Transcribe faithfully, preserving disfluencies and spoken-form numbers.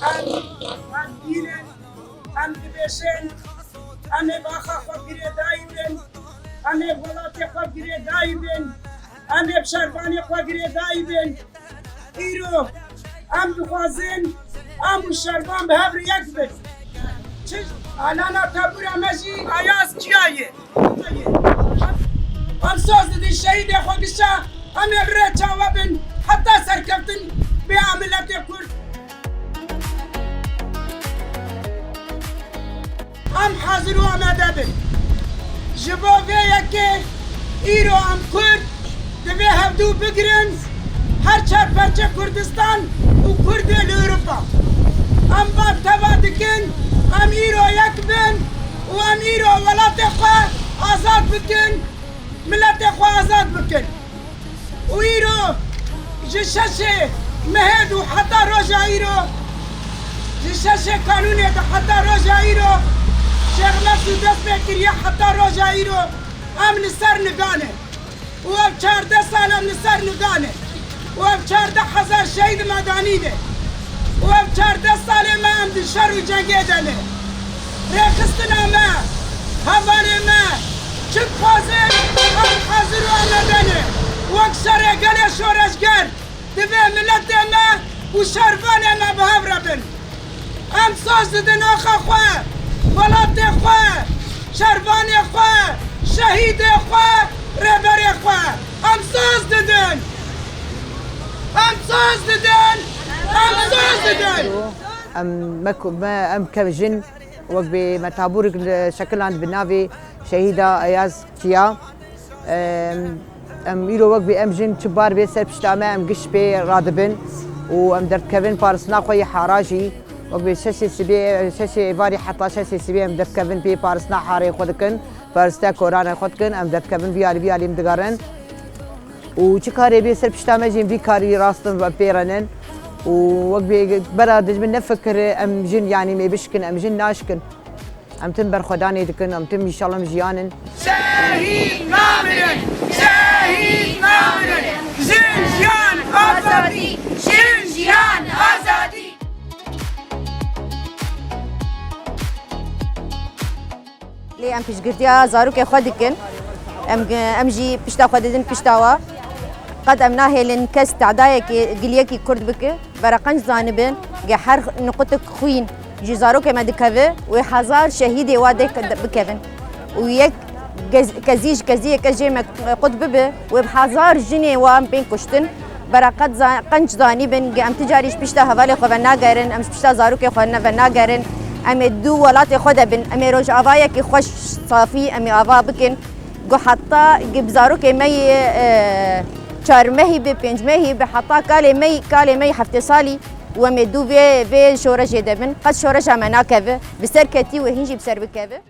Em hevgîr in, em dibêjin, em ê baxa xwe girêdayî bin, em ê welatê xwe girêdayî bin, em ê bi şervanê xwe girêdayî bin. Îro em dixwazin em û şervan bi hev re yek bin. Çi alana tebûra me jî Ayaz Çiya ye. Em soz didin şehîdê xwe gişa, em ê bi rê çawa bin heta serkeftin bê a miletê Kurd. Em hazir û amade bin. Ji bo vê yekê îro em Kurd divê hevdû bigirin, her çar perçe Kurdistan û Kurdê li Ewropa. Em van teva dikin, em îro yek bin û em îro welatê xwe azad bikin, miletê xwe azad bikin. Û îro ji şeşê mehê de heta roja îro, ji şeşê kanûnê de heta roja îro, Şêx Mesûd dest pê kiriye heta roja îro, em li ser nigan e. Û ev çardeh sal em li ser nigan e. Û ev çardeh hezar şehîd me danîne. Û ev çardeh salê me em di şer û cengê de ne. Rêxistina me, hevalê me, çi dixwazin, em hazir û amade ne. Wek serê gelê şoreşger, divê miletê me û şervanê me bi hev re bin. Em soz didin axa xwe, welatê xwe, şervanê xwe, şehîdê xwe, rêberê xwe. Em soz didin. Em soz didin. Em soz didin. Em me ku-, me, em kev jin wek bê me tabûrik li şekiland bi navê Şehîda Eyaz Çiya. Em, em îro wek bê em jin çi bar bê ser pişta me, em giş pê radibin û em derdikevin paristina xwe yê hara jî. Wek bê şeşê sibê, şeşê êvarî heta şeşê sibê em derdikevin pê paristina harê xwe dikin, pariste koranê xwe dikin, em derdikevin vî alî vî alî em digerin. Û çi karê bê ser pişta me jî em vî karî rastin ve pê renin. Û wek bê bera dijmin nefikir em jin, yanî, em ê bişkin, em jin naşkin. Em tim berxwedanê dikin, em tim înşallah em jiyan in. Şehîd namirin, şehîd namirin. Jin, jiyan, azadî. Jin, jiyan, azadî. Lê em piştgirtiya zarokê xwe dikin. Em, em jî pişta xwe didin pişta wa. Qet em nahêlin kes tedayekê giliyekî Kurd bike. Bereqenc zanibin, ge her nuqutik xwîn ji zarokê me dikeve, wê hezar şehîdê wa dê ke-, bikevin. Û yek gez-, kezî ji keziyeke jê me qut bibe, wê bi hezar jinê wa em bên kuştin. Bereqet za-, qenc zanîbin, ge em ti carî ji pişta hevalê xwe venagerin, em ji pişta zarokê xwe ne venagerin. Em ê dû welatê xwe de bin, em ê rojavayekî xweş, safî, em ê ava bikin. Ku heta bi zarokê me yê, e, çar mehî bi, pênc mehî bi, heta kalê me yî, kalê me yî heftê salî û em ê dû vê, vê şoreşê de bin. Qet şoreşa me nakeve, bi ser ketî û hîn jî bi ser bikeve.